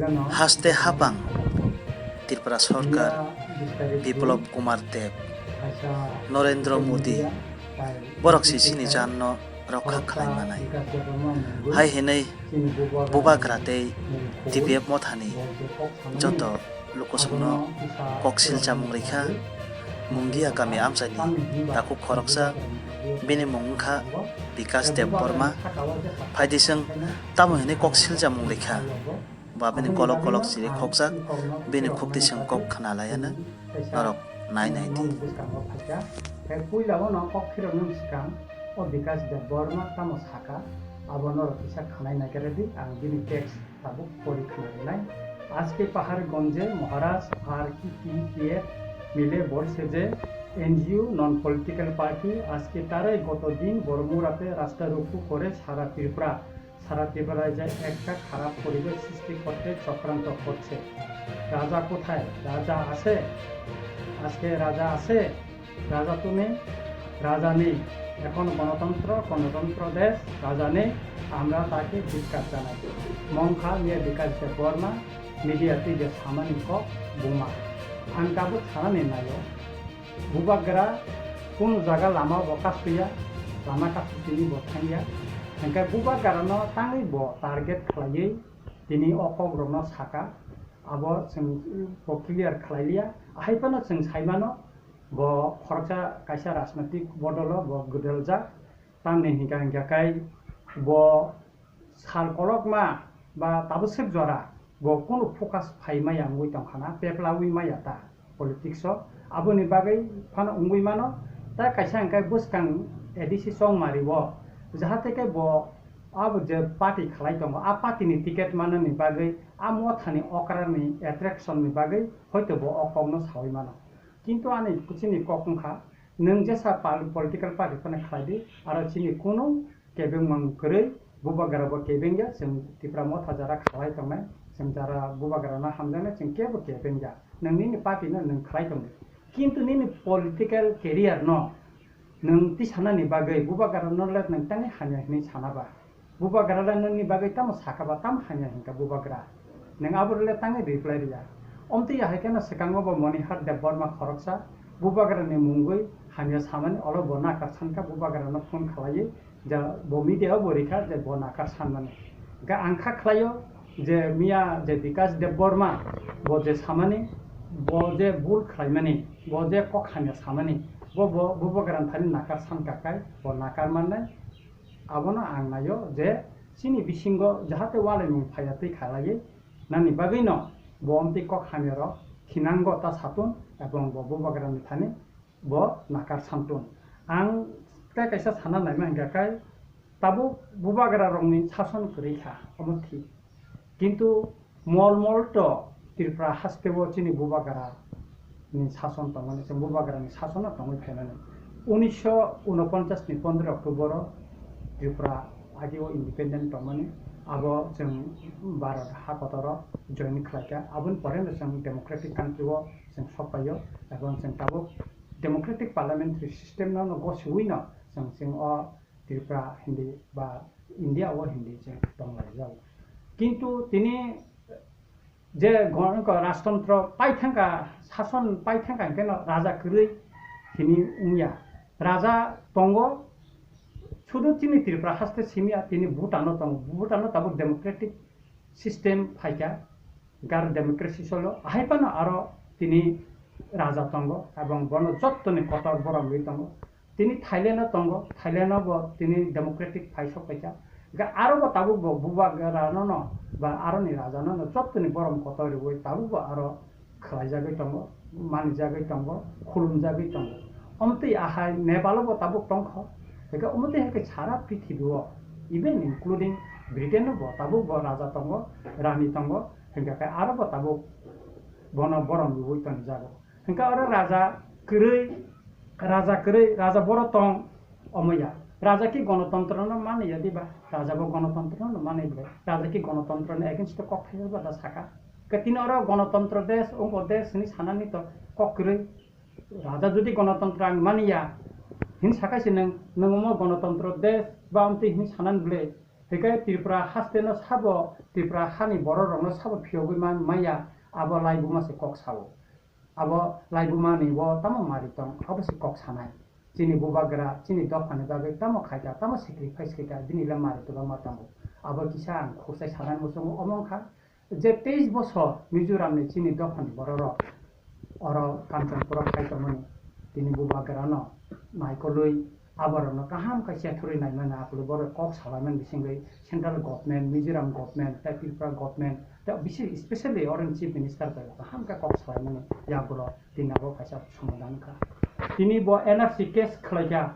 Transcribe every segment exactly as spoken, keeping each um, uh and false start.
Haste hapang Tripura Sorkar, Biplab Kumar Deb, Narendra Modi, borok si chini janno rokha khlai manai. Hai hinwi Bubagra tei T P F mothani joto lukusongno kok silchamung rikha. Mungia kami amchaini takhuk khoroksa, bini mung wngkha Bikash Debbarma. Phaidi chwng tamo hinwi kok silchamung rikha. Ba bini kolok kolok chiri khokjak, bini khukti chwng kok khna laiano norok nai nai di. Bwskango phaikha. Hai puila o no kok khiroknani swkang o Bikash Debbarma tamo sakha, abo norok kisa khnai naikhwrwdi, ang bini text tabuk pori khna rinai. আজকে পাহাড়গঞ্জে মহারাজ আর কি টিপিএফ মিলে বলছে যে NGO, non political party, আজকে তারাই গত দিন বড়মুড়াতে রাস্তা রোকো করে সারা ত্রিপুরা সারা ত্রিপুরায় যে একটা খারাপ পরিবেশ সৃষ্টি করতে চক্রান্ত করছে। রাজা কোথায়? রাজা আছে? আজকে রাজা আছে? রাজা তো নেই, রাজা নেই। এখন গণতন্ত্র, গণতন্ত্র দেশ, রাজা নেই, আমরা তাকে ধিক্কার জানাই। Mongkha miya Bikash Debbarma media twi je samani kok buma. Ang tabuk sanani naio. Bubagra kunu jaga lama bo kasliya, lama kasli tini bo thangya. Hingke bubagra no tangwi bo target khlaiwi tini o kok rok no saka. Abo chwng bo clear khlai liya. Ahai phano chwng sai mano bo khoroksa kaisa rajnitik bodol o bo gwdaljak. Tamni hingka hingka kai bo sal kolokma ba tabuk swk jora bo kunu focus phai maya wngwi tongkha na, peplawi maya ta politics o. Aboni bagwi phano wngwi mano, ta kaisa hingka bwskang A D C Chongmari o, jahate khe bo abo je party khlai tongo, a party ni ticket manani bagwi, a mothani okra ni attraction ni bagwi hoito bo o kok no sawi mano. Kintu ani chini kok wngkha, nwng jesa pal-, political party phano khlai di, aro chini kunu kebengmang kwrwi, bubagra bo kebengya, chwng Tipra Motha jara khlai tongnai, chwng jara bubagrano hamjaknai, chwng kebo kebengya. Nwng nini party no nwng khlai tongdi. Kintu nini political career no nwng tisanani bagwi bubagrano le nwng tangwi hamya hinwi sana ba? Bubagra le nwngni bagwi tamo saka ba, tamo hamya hinkha bubagra? Nwng abo le tangwi reply riya. Omtwi ya hai kheno swkango bo Monihar Debbarma khoroksa bubagrani mungwi hamya samani olo bo nakar sankha, bubagrano phone khlaiwi ja bo media o bo rikha je bo nakar sanmani. Ga ang kha khlaio je miya je Bikash Debbarma bo je samani, bo je bul khlaimani, bo je kok hamya samani, bo, bo, bubagrani thani nakar sankha kai bo nakar mannai. Abono ang naio je chini bisingo jahate walaimung phaiya twi khalaiwi nani bagwino bo omtwi kok hamyarok khinango ta satun ebong bo bubagrani thani bo nakar santun. Ang tei kaisa sana naima hingka kai tabuk bubagrarokni sason kwrwi kha, omo thik. Kintu mol mol to Tripura haste o chini bubagra ni sason tongmani, chwng bubagra ni sason no tongwi phaimani. Unisho unoponchas ni pondro October o Tripura agio independent tongmani, abo chwng Bharat hakotoro join khlaikha. Aboni pore no chwng democratic country o chwng sokpaio, ebong chwng tabuk democratic parliamentary system no, no gosiwi no chwng, chwng o Tripura hindi ba India o hindi je tonglaijak. Kintu tini je gon-, ko rajtontro paithangka, sason paithangka hingke no raja kwrwi hini wngya. Raja tongo, sudu tini Tripura haste simiya, tini Bhutan o tongo. Bhutan o tabuk democratic system phaikha, gar democracy solo. Ahai phano aro tini raja tongo, ebong bono jottoni kotor borom rwi tongo. Tini Thailand o tongo, Thailand o bo tini democratic phai sok paikha. Ga aro bo tabuk bo bubagra no no ba aro ni raja no no jottoni borom kotor rwi tabuk bo aro khlaijagwi tongo, manijagwi tongo, khulumjagwi tongo. Omtwi ahai Nepal o bo tabuk tongkho. Hingke omtwi hai khe sara prithibi o, even including Britain o bo tabuk bo raja tongo, rani tongo, hingke khe aro bo tabuk bono borom rwi tongjago. Hingke oro raja kwrwi, raja kwrwi, raja boro tong, omo ya. Raja ki gonotontro no mani ya diba? Raja bo gonotontro no mani ble. Raja ki gonotontro ni against o kok thai ba da saka. Ke tini oro gonotontro desh, ongo desh ni sanani to kok kwrwi. Raja jodi gonotontro ang mani ya, hin sakai se nwng, nwng omo gonotontro desh ba amtwi hin sanan ble. Hinkhe Tripura hasteno sabo, Tripura hani bororokno sabo phiyogwi man maya, abo laibuma se kok sao. Abo laibumani bo tamo mari tong, abo se kok sanai. Chini bubagra, chini dophani bagwi tamo khaika, tamo sacrifice khaika, bini le mari tongma tongo. Abo kisa ang khursa sanani muchungo omo wngkha. Je teis bosor Mizoramni chini dophani bororok oro Kanchanpuro khai tongmani, tini bubagrano naikolwi aborokno kaham khe chethurwi naimani, aphuru borok kok salaimani bisingwi central government, Mizoram government, tei Tripura government, tei bisi specially oroni chief minister bai kaham khe kok salaimani yagulo tini abo kaisa somadhan kha. Tini bo N R C case khlaikha,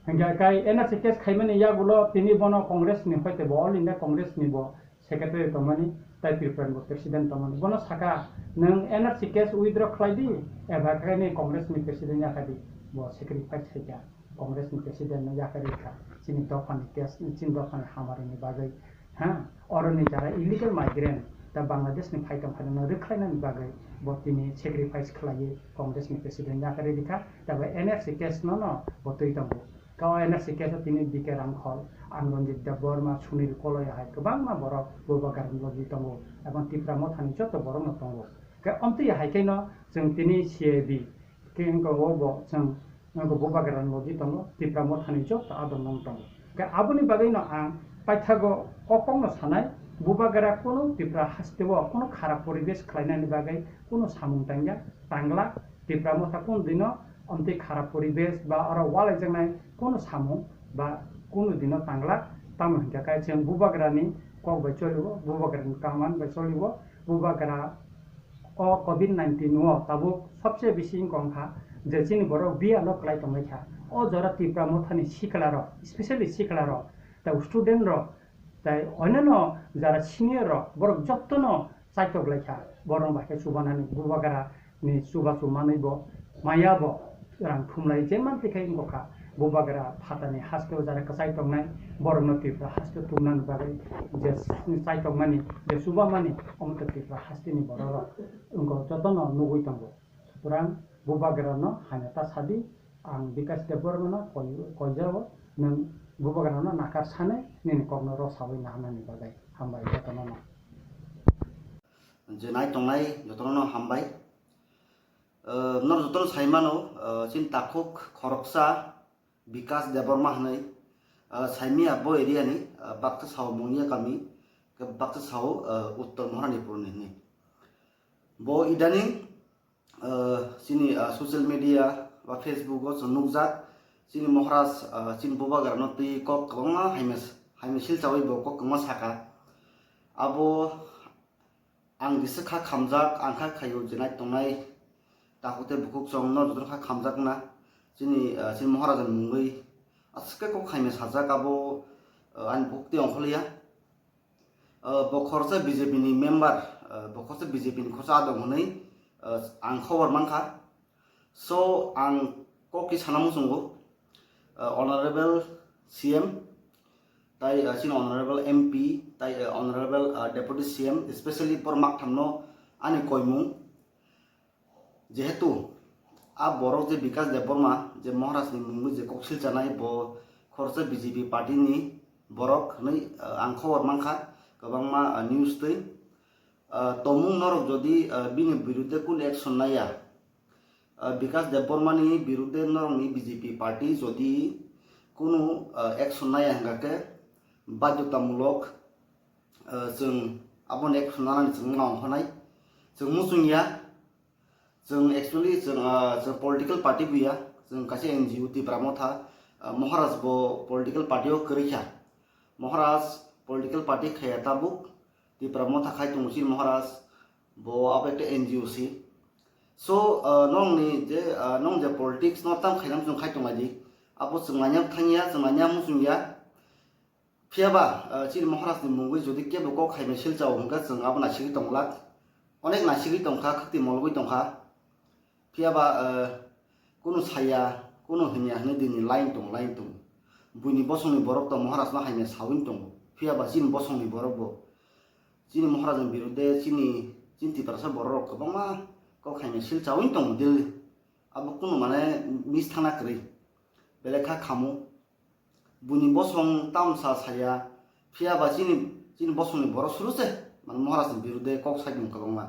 hinkhe kai N R C case khaimani yagulo tini bono Congress ni hoite bo All India Congress ni bo secretary tongmani, tei Tripura ni bo president tongmani. Bono saka, "Nwng N R C case withdraw khlai di, eba khe ni Congress ni president ya kha di." Bo sacrifice khaikha, Congress ni president no ya kha rikha. Chini dophani case, chini dophani hamari ni bagwi, ha, oro ni jara illegal migrant, ta Bangladesh ni phai tong phai no rwkhlai nani bagwi bo tini sacrifice khlaiwi Congress ni president ya kha rikha. Ta bo N R C case no no bo twi tongo. Kau N R C case o tini B K Ramkhol, ang Ranjit Debbarma, Sunil Koloi hai kwbangma borok bubagrani logi tongo, ebong Tipra Mothani joto borokno tongo. Khe omtwi hai kheno chwng tini C A B khe wngkha o bo chwng wngkha bubagrani logi tongo, Tipra Mothani joto adon nong tongo. Khe aboni bagwino ang paithago o kokno sanai, bubagra kunu Tipra hasteo kunu kharap poribesh khlainani bagwi kunu samung tangya, tangla, Tipra Motha kunu dino omtwi kharap poribesh ba oro walaijaknai kunu samung ba kunu dino tangla, tamo hinkhe kai chwng bubagrani kok bai cholibo, bubagrani kaman bai cholibo, bubagra o covid nineteen o tabuk sobse bisi wngkha je chini borok biyalo kwlai tonglaikha. O jora Tipra Mothani siklarok, specially siklarok, tei student rok, tei onyono jara senior rok, borok jottono chaitok laikha, borok bai khe chubanani bubagra ni chubachu manwi bo maya bo rang thumlai je manti khai wngkha. Bubagra phatani hasteo jara kwchai tongnai, borokno Tripura hasteo tubunani bagwi je chaitokmani, je chubamani, omo to Tripura hasteni bororok wngkha, jotono nugwi tongo. Suprang bubagrano hamya ta sadi, ang Bikash Debbarmano koi-, koijao, nwng bubagrano nakar sanai, nini kokno rosawi naharnani bagwi. Hambai jotonono. Je nai tongnai jotonono hambai. Eh, nor jotono sai mano, eh, chini takhuk khoroksa Bikash Debbarma hinwi, eh, saimia bo area ni, eh, baksa sao Mungya kami, khe baksa sao, eh, Uttor Maharanipur ni hinwi. Bo idaning, eh, chini, eh, social media ba Facebook o chwng nukjak, chini Maharaj, eh, chini bubagrano twi kok kwbangma haimia, haimia silchawi bo kok kwbangma saka. Abo ang kisa kha khamjak, ang kha khaio je nai tongnai takhuk tei bukhuk chwng no jotono kha khamjak na. Chini, ah, chini Maharaj ni mungwi aswk khe kok khaimia sajak abo, ah, ani bukhuk tei ongkhorliya. Ah, bo khoroksa B J P ni member, ah, bo khoroksa B J P ni khoroksa adong hinwi, ah, ang khobor mankha. So, ang kok khe sana muchungo, uh, Honorable C M, tai, uh, chini Honorable M P, tai, uh, Honorable, uh, Deputy C M, especially borok makthamno ani koimung. Jehetu a borok je Bikash Debbarma, je Maharaj ni mungwi je kok silchanai, bo khoroksa B J P party ni borok hinwi, uh, ang khobor mankha, kwbangma, uh, news twi. Uh, tongmung norok jodi, uh, bini birudhe kunu action naiya, ah, Bikash Debbarmani birudhe norokni B J P party jodi kunu, ah, action naiya hingkha khe badhyotamulok, ah, chwng aboni action nanani chwng wngna ongkha nai. Chwng muchung ya, chwng actually chwng, ah, chwng political party bo ya, chwng kaisa N G O Tipra Motha, ah, Maharaj bo political party o kwrwi kha. Maharaj political party khaya tabuk, Tipra Motha khai tongo chini Maharaj, bo abo ekta N G O se. So, ah, nongni je, ah, nong je politics no tam khainam chwng khai tonglaidi, abo chwng nanya thangya, chwng nanya muchungya. Phiyaba, ah, chini Maharaj ni mungwi jodi kebo kok khaimai silchao hwnkha chwng abo naisigwi tonglak. Onek naisigwi tongkha, khwtwi molgwi tongkha. Phiyaba, eh, kunu saya, kunu himya hinwi dini line tong, line tong. Buini bosongni borok to Maharaj no hamya sawi tongo. Phiyaba chini bosongni borok bo. Chini Maharaj ni birudhe chini, chini Tiprasa borok rok kwbangma kok hamya sil chawi tongo daily. Abo kunu mane mis thangna kwrwi. Belai kha khamu. Buini bosong tamsa saya, Phiya ba chini, chini bosongni borok suru se, mane Maharajni birudhe kok saimung kwbangma.